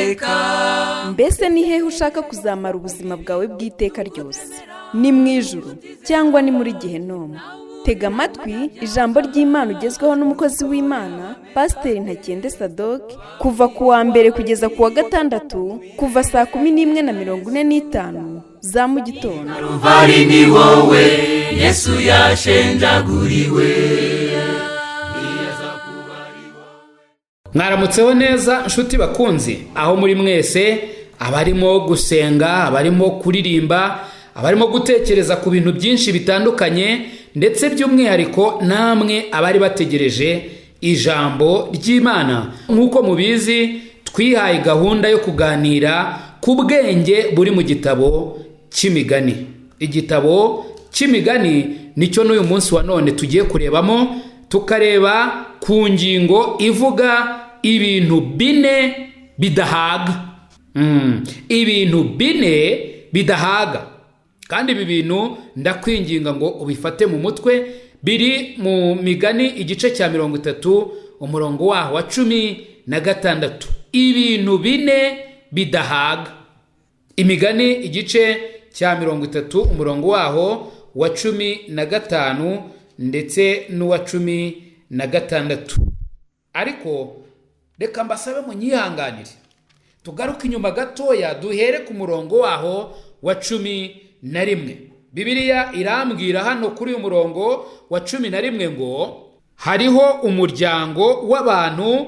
Uwiteka. Mbese ni hehe ushaka kuzamara ubuzima bwawe bw'iteka ryose? Ni mu ijuru cyangwa ni muri Gehinomu? Tega amatwi ijambo ry'Imana ugezweho n'umukozi w'Imana, Pasiteri Ntakende Sadoke, kuva ku wa mbere kugeza ku wa gatandatu, kuva saa 11:45 za mu gitondo. Ruvari ni wowe Yesu yashenjaguriwe. Mwaramutseho neza, nshuti bakunzi, aho muri mwese, abarimo gusenga, abarimo kuririmba, abarimo gutekereza ku bintu byinshi bitandukanye, ndetse by'umwihariko namwe abari bategereje ijambo ry'Imana. Nk'uko mubizi, twihaye gahunda yo kuganira ku bwenge buri mu gitabo cy'Imigani. Igitabo cy'Imigani nicyo n'uyu munsi wa none tugiye kurebamo, tukareba ku ngingo ivuga ibintu bine bidahaga. Ibintu bine bidahaga. Kandi ibi bintu ndakwinginga ngo ubifate mu mutwe. Biri mu Migani, igice cya 30, umurongo waho wa 16. Ibintu bine bidahaga. Imigani, igice cya 30, umurongo waho wa 15 ndetse n'uwa 16. Ariko reka mbasabe munyihanganire tugaruke inyuma gatoya, duhere ku murongo waho wa 11. Bibiliya irambwira hano kuri uyu murongo wa 11 ngo: "Hariho umuryango w'abantu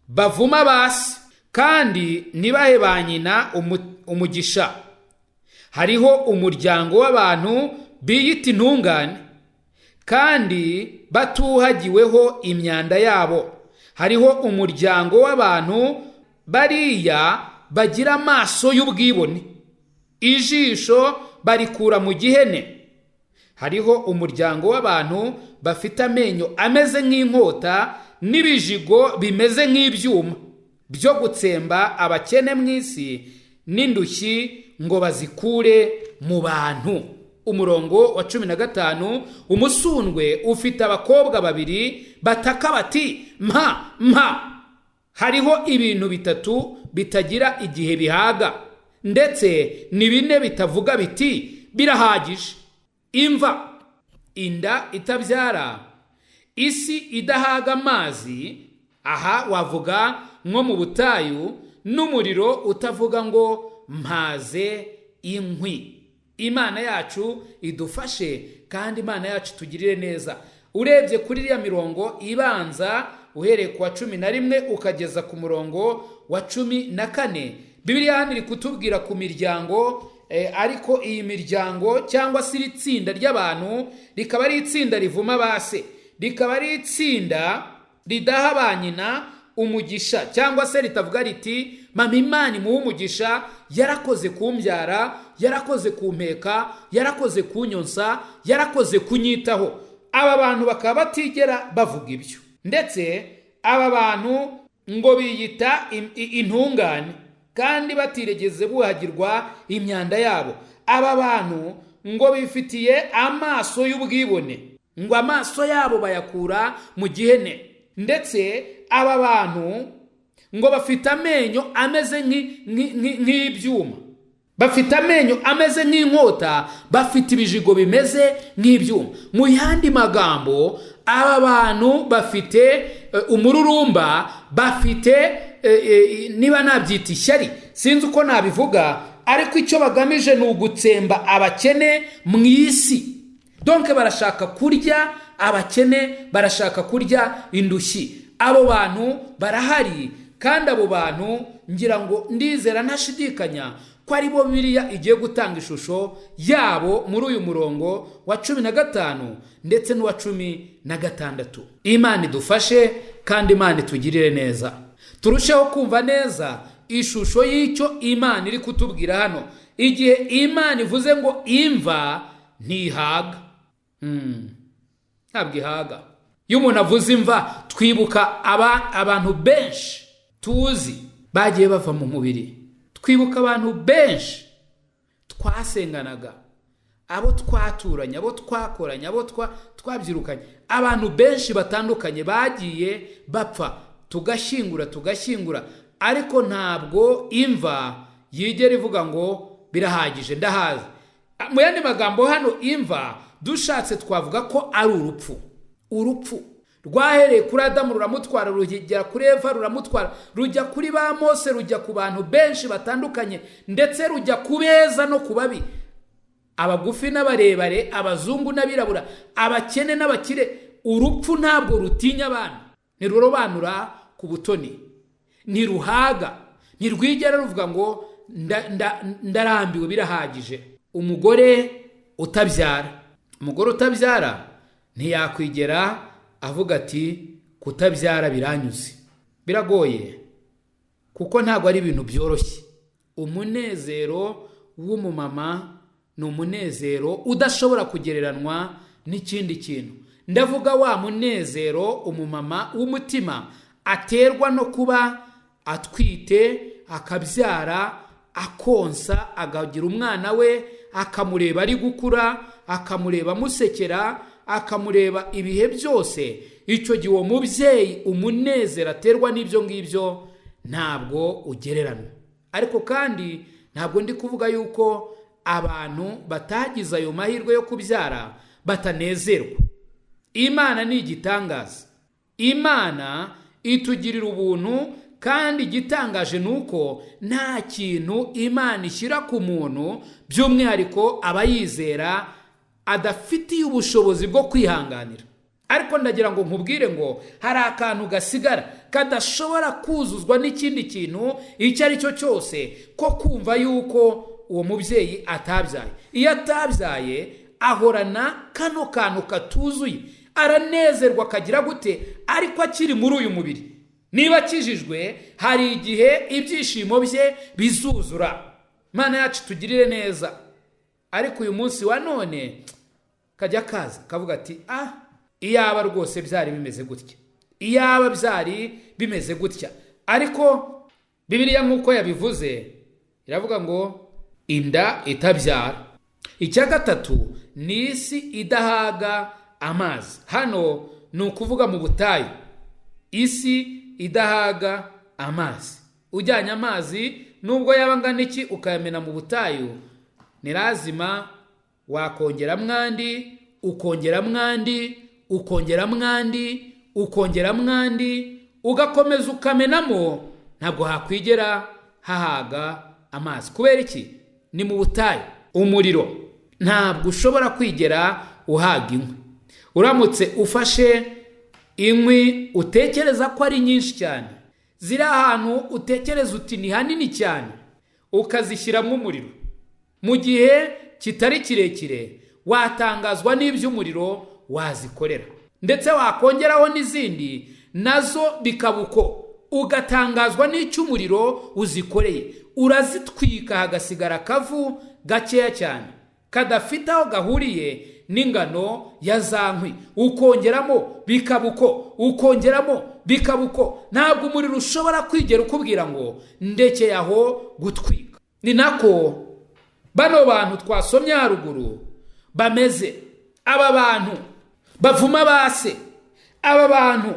bavuma basi kandi ntibahe ba nyina umugisha. Hariho umuryango w'abantu biyita intungane kandi batuhagiweho imyanda yabo. Hariho umuryango w'abantu bariya bagira amaso y'ubwibone, ijisho barikura mu gihene. Hariho umuryango w'abantu bafite amenyo ameze nk'inkota n'ibijigo bimeze nk'ibyuma byo gutsemba abakene mu isi n'indushyi ngo bazikure mu bantu." Umurongo wa 15: "Umusundwe ufite abakobwa babiri bataka bati: 'Mpa, mpa!' Hariho ibintu bitatu bitagira igihe bihaga, ndetse ni bine bitavuga biti: 'Birahagije!' Imva, inda itabyara, isi idahaga amazi, aha wavuga nko mu butayu, n'umuriro utavuga ngo: 'Mpaze inkwi.'" Imana yacu idufashe kandi Imana yacu itugirire neza. Urebye kuri iriya mirongo ibanza, uhereye ku wa 11 ukageza ku murongo wa 14, Bibiliya hano iri kutubwira ku miryango, ariko iyi miryango cyangwa se iri tsinda ry'abantu rikaba ari itsinda rivuma base, rikaba ari itsinda ridaha ba nyina umugisha, cyangwa se ritavuga riti: "Mama, Imana imuhe umugisha, yarakoze kumbyara, yarakoze kumpeka, yarakoze kunyonsa, yarakoze kunyitaho." Aba bantu bakaba batigera bavuga ibyo. Ndetse aba bantu ngo biyita intungane kandi batiregeze buhagirwa imyanda yabo. Aba bantu ngo bifitiye amaso y'ubwibone, ngo amaso yabo bayakura mu gihene. Ndetse aba bantu ngo bafite amenyo ameze nk'ibyuma, bafite amenyo ameze nk'inkota, bafite ibijigo bimeze nk'ibyuma. Mu yandi magambo, aba bantu bafite umururumba, bafite, niba nabyita ishyari, sinzi uko nabivuga, ariko icyo bagamije ni ugutsemba abakene mu isi. Donc barashaka kurya abakene, barashaka kurya indushyi. Abo bantu barahari, kandi abo bantu ngira ngo ndizera ntashidikanya ko ari bo Bibiliya igiye gutanga ishusho yabo muri uyu murongo wa 15 ndetse n'uwa 16. Imana idufashe kandi Imana itugirire neza, turusheho kumva neza ishusho y'icyo Imana iri kutubwira hano igihe Imana ivuze ngo imva ntihaga. Ntabwo ihaga. Iyo umuntu avuze imva, twibuka abantu benshi tuzi bagiye bava mu mubiri, twibuka abantu benshi twasenganaga, abo twaturanye, abo twakoranye, abo twabyirukanye, abantu benshi batandukanye bagiye bapfa, tugashyingura, tugashyingura. Ariko ntabwo imva yigera ivuga ngo birahagije, ndahazi. Mu yandi magambo, hano imva dushatse twavuga ko ari urupfu. Urupfu rwahereye kuri Adamu ruramutwara, rujya kuri Eva ruramutwara, rujya kuri ba Mose, rujya ku bantu benshi batandukanye, ndetse rujya ku beza no ku babi, abagufi n'abarebare, abazungu n'abirabura, abakene n'abakire. Urupfu ntabwo rutinya abana, ntirurobanura ku butoni, ntiruhaga, ntirwigera ruvuga ngo ndarambiwe, birahagije. Umugore utabyara, umugore utabyara ntiyakwigera avuga ati kutabyara biranyuze. Biragoye kuko ntabwo ari ibintu byoroshye. Umunezero w'umumama ni umunezero udashobora kugereranwa n'ikindi kintu. Ndavuga wa munezero umumama w'umutima aterwa no kuba atwite, akabyara, akonsa, akagira umwana we, akamureba ari gukura, akamureba amusekera, akamureba ibihe byose. Icyo gihe uwo mubyeyi umunezero aterwa n'ibyo ngibyo ntabwo ugereranwa. Ariko kandi ntabwo ndi kuvuga yuko abantu batagize ayo mahirwe yo kubyara batanezerwa. Imana ni igitangaza, Imana itugirira ubuntu, kandi igitangaje ni uko nta kintu Imana ishyira ku muntu, by'umwihariko abayizera, adafitiye ubushobozi bwo kwihanganira. Ariko ndagira ngo nkubwire ngo hari akantu gasigara kadashobora kuzuzwa n'ikindi kintu icyo ari cyo cyose, ko kumva yuko uwo mubyeyi atabyaye. Iyo atabyaye ahorana kano kantu katuzuye, aranezerwa akagira gute, ariko akiri muri uyu mubiri. Niba akijijwe, hari igihe ibyishimo bye bizuzura. Imana yacu tugirire neza. Ariko uyu munsi wa none kajya kaza kavuga ati ah, iyaba rwose byari bimeze gutya, iyaba byari bimeze gutya. Ariko Bibiliya nk'uko yabivuze iravuga ngo inda itabyara. Icya gatatu ni isi idahaga amazi. Hano ni ukuvuga mu butayu, isi idahaga amazi. Ujyanye amazi nubwo yaba angana iki ukayamena mu butayu, ni lazima wakongeramo andi, ukongeramo andi, ukongeramo andi, ukongeramo andi, ugakomeza ukamenamo, ntabwo hakwigera hahaga amazi. Kubera iki? Ni mu butayu. Umuriro ntabwo ushobora kwigera uhaga inkwi. Uramutse ufashe inkwi utekereza ko ari nyinshi cyane, ziri ahantu utekereza uti ni hanini cyane, ukazishyiramo umuriro mu gihe kitari kirekire, watangazwa n'iby'umuriro wazikorera. Ndetse wakongeraho n'izindi nazo bikaba uko, ugatangazwa n'icy'umuriro uzikoreye. Urazitwika hagasigara akavu gakeya cyane kadafite aho gahuriye n'ingano ya za nkwi, ukongeramo bikaba uko, ukongeramo bikaba uko. Ntabwo umuriro ushobora kwigera ukubwira ngo ndekeye aho gutwika. Ni nako bano bantu twasomye haruguru bameze. Aba bantu bavuma base, aba bantu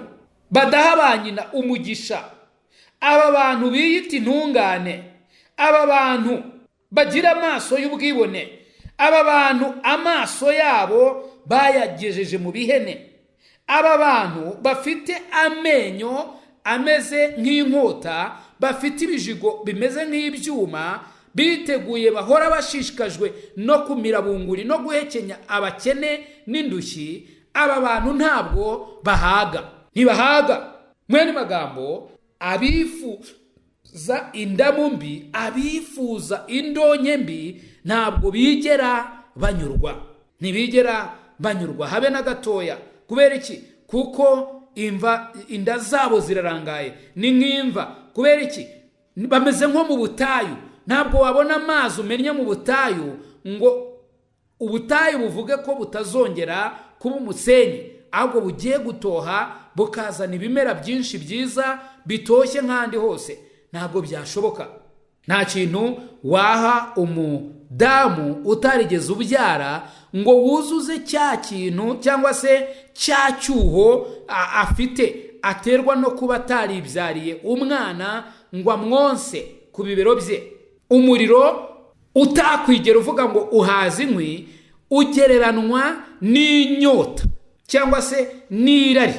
badaha ba nyina umugisha, aba bantu biyita intungane, aba bantu bagira amaso y'ubwibone, aba bantu amaso yabo bayagejeje mu bihene, aba bantu bafite amenyo ameze nk'inkota, bafite ibijigo bimeze nk'ibyuma, biteguye, bahora bashishikajwe no kumira bunguri no guhekenya abakene n'indushyi. Aba bantu ntabwo bahaga, ntibahaga. Mwene magambo, abifuza indamu mbi, abifuza indonke mbi, ntabwo bigera banyurwa, ntibigera banyurwa habe na gatoya. Kubera iki? Kuko imva, inda zabo zirarangaye, ni nk'imva. Kubera iki? Bameze nko mu butayu. Ntabwo wabona amazi umennye mu butayu ngo ubutayu buvuge ko butazongera kuba umusenyi, ahubwo bugiye gutoha bukazana ibimera byinshi byiza bitoshye nk'ahandi hose. Ntabwo byashoboka. Nta kintu waha umudamu utarigeze ubyara ngo wuzuze cya kintu cyangwa se cya cyuho afite. aterwa no kuba ataribyariye umwana ngo amwonse ku bibero bye. Umuriro utakwigera uvuga ngo uhaze inkwi ugereranwa n'inyota cyangwa se n'irari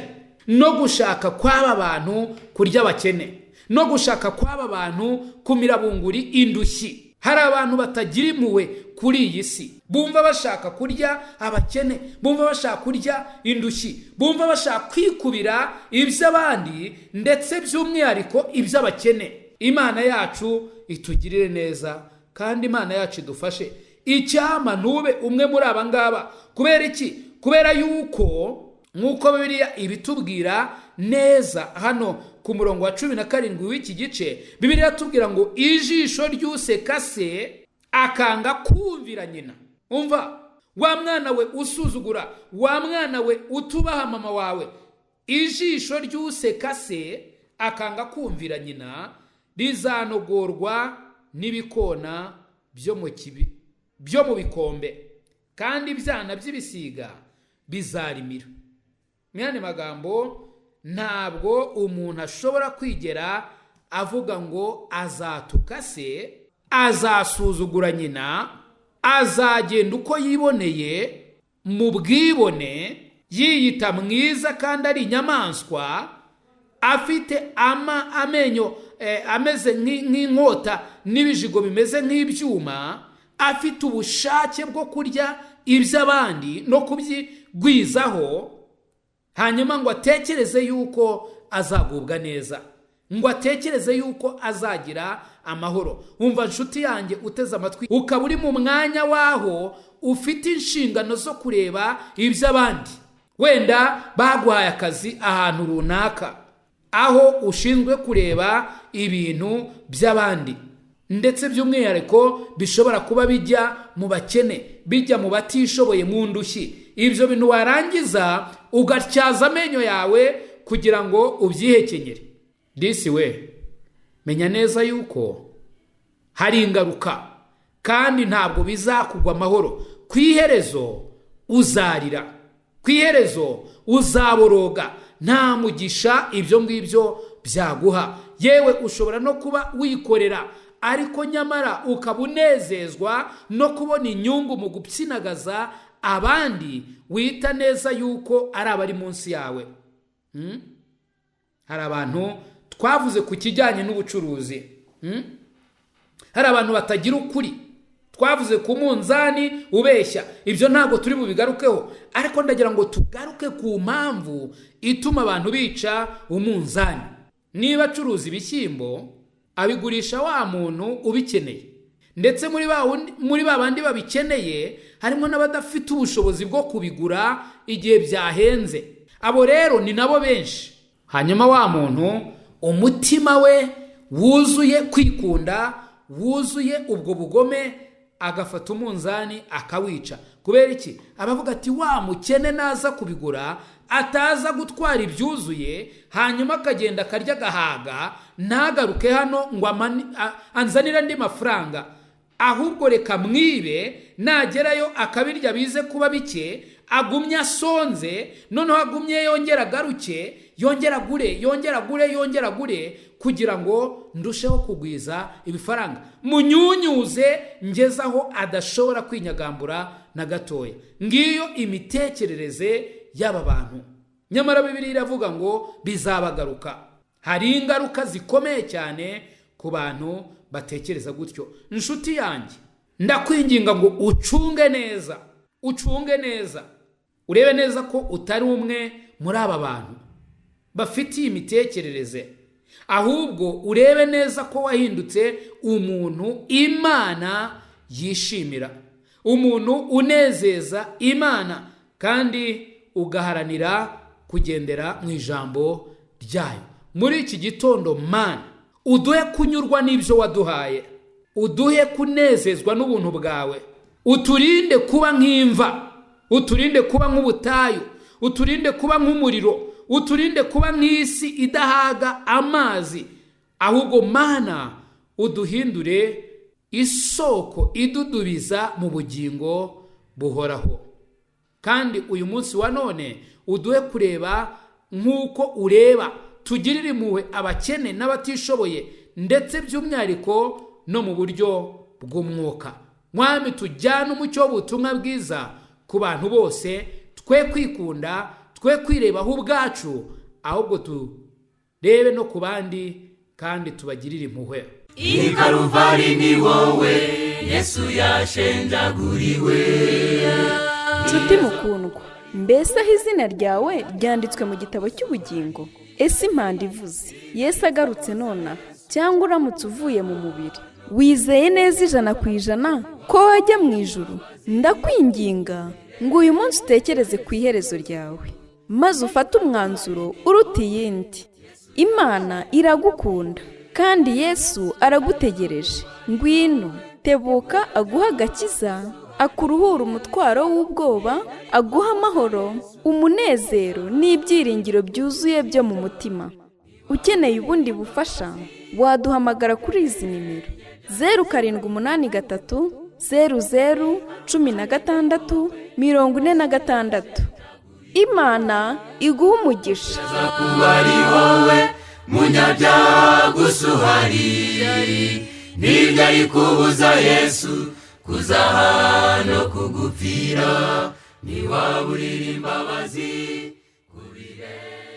no gushaka kw'aba bantu kurya abakene, no gushaka kw'aba bantu kumira bunguri indushyi. Hari abantu batagira impuhwe kuri iyi si, bumva bashaka kurya abakene, bumva bashaka kurya indushyi, bumva bashaka kwikubira iby'abandi, ndetse by'umwihariko iby'abakene. Imana yacu itugirire neza kandi Imana yacu idufashe. Icyampa ntube umwe muri aba ngaba. Kubera iki? Kubera yuko nk'uko Bibiliya ibitubwira neza hano ku murongo wa 17 w'iki gice, Bibiliya iratubwira ngo ijisho ry'useka se akanga kumvira nyina. Umva wa mwana we usuzugura, wa mwana we utubaha mama wawe, ijisho ry'useka se akanga kumvira nyina rizanogorwa n'ibikona byo mu bikombe, kandi ibyana by'ibisiga bizarimira. Mu yandi magambo, ntabwo umuntu ashobora kwigera avuga ngo azatuka se, azasuzugura nyina, azagenda uko yiboneye mu bwibone, yiyita mwiza kandi ari inyamaswa, afite amenyo ameze nk'inkota n'ibijigo bimeze nk'ibyuma, afite ubushake bwo kurya iby'abandi no kubyigwizaho, hanyuma ngo atekereze yuko azagubwa neza, ngo atekereze yuko azagira amahoro. Wumva nshuti yanjye uteze amatwi, ukaba uri mu mwanya w'aho ufite inshingano zo kureba iby'abandi, wenda baguhaye akazi ahantu runaka aho ushinzwe kureba ibintu by'abandi, ndetse by'umwihariko bishobora kuba bijya mu bakene, bijya mu batishoboye, mu ndushyi. Ibyo bintu warangiza ugatyaza amenyo yawe kugira ngo ubyihekenyere. Disi we, menya neza yuko hari ingaruka kandi ntabwo bizakugwa amahoro. Ku iherezo uzarira, ku iherezo uzaboroga, nta mugisha ibyo ngibyo byaguha. Yewe ushobora no kuba wikorera, ariko nyamara ukaba unezezwa no kubona inyungu mu gupyinagaza abandi wita neza yuko ari abari munsi yawe. Hari abantu twavuze ku kijyanye n'ubucuruzi, hari abantu batagira ukuri, twavuze ku munzani ubeshya. Ibyo ntabwo turi bubigarukeho, ariko ndagira ngo tugaruke ku mpamvu ituma abantu bica umunzani. Niba acuruza ibishyimbo, abigurisha wa muntu ubikeneye, ndetse muri ba bandi babikeneye harimo n'abadafite ubushobozi bwo kubigura igihe byahenze. Abo rero ni nabo benshi. Hanyuma wa muntu umutima we wuzuye kwikunda, wuzuye ubwo bugome, agafata umunzani akawica. Kubera iki? Abavuga ati wa mukene naza kubigura ataza gutwara ibyuzuye, hanyuma akagenda akarya agahaga, ntagaruke hano ngo anzanire andi mafaranga, ahubwo reka mwibe, nagerayo akabirya bize kuba bike, agumye asonze, noneho agumye yongera agaruke, yongera agure, yongera agure, yongera agure, kugira ngo ndusheho kugwiza ibifaranga, munyunyuze ngeze aho adashobora kwinyagambura na gatoya. Ngiyo imitekerereze y'aba bantu. Nyamara Bibiliya iravuga ngo bizabagaruka. Hari ingaruka zikomeye cyane ku bantu batekereza gutyo. Inshuti yanjye, ndakwinginga ngo ucunge neza, ucunge neza, urebe neza ko utari umwe muri aba bantu bafite iyi mitekerereze, ahubwo urebe neza ko wahindutse umuntu Imana yishimira, umuntu unezeza Imana, kandi ugaharanira kugendera mu ijambo ryayo. Muri iki gitondo, Mana, uduhe kunyurwa n'ibyo waduhaye, uduhe kunezezwa n'ubuntu bwawe, uturinde kuba nk'imva, uturinde kuba nk'ubutayu, uturinde kuba nk'umuriro, uturinde kuba nk'isi idahaga amazi, ahubwo Mana uduhindure isoko idudubiza mu bugingo buhoraho. Kandi uyu munsi wa none uduhe kureba Nk'uko ureba, tugirire impuhwe abakene n'abatishoboye, ndetse by'umwihariko no mu buryo bw'umwuka. Mwami, tujyane umucyo w'ubutumwa bwiza ku bantu bose, twe kwikunda, twe kwirebaho ubwacu, ahubwo turebe no ku bandi kandi tubagirire impuhwe. I Karuvari ni wowe Yesu yashenjaguriwe. Nshuti mukundwa, mbese aho izina ryawe ryanditswe mu gitabo cy'ubugingo? Ese impanda ivuze, Yesu agarutse nonaha, cyangwa uramutse uvuye mu mubiri, wizeye neza 100% ko wajya mu ijuru? Ndakwinginga ngo uyu munsi utekereze ku iherezo ryawe, maze ufate umwanzuro uruta iyindi. Imana iragukunda kandi Yesu aragutegereje. Ngwino, tebuka aguhe agakiza, akuruhura umutwaro w'ubwoba, aguha amahoro, umunezero n'ibyiringiro byuzuye byo mu mutima. Ukeneye ubundi bufasha, waduhamagara kuri izi nimero: 0783 00 16 46. Imana iguha umugisha. Kuba ari wowe munyabyaha gusa uhari, nibyo ari kubuza Yesu kuzaha no kugupfira, ntiwaburira imbabazi ku birenge.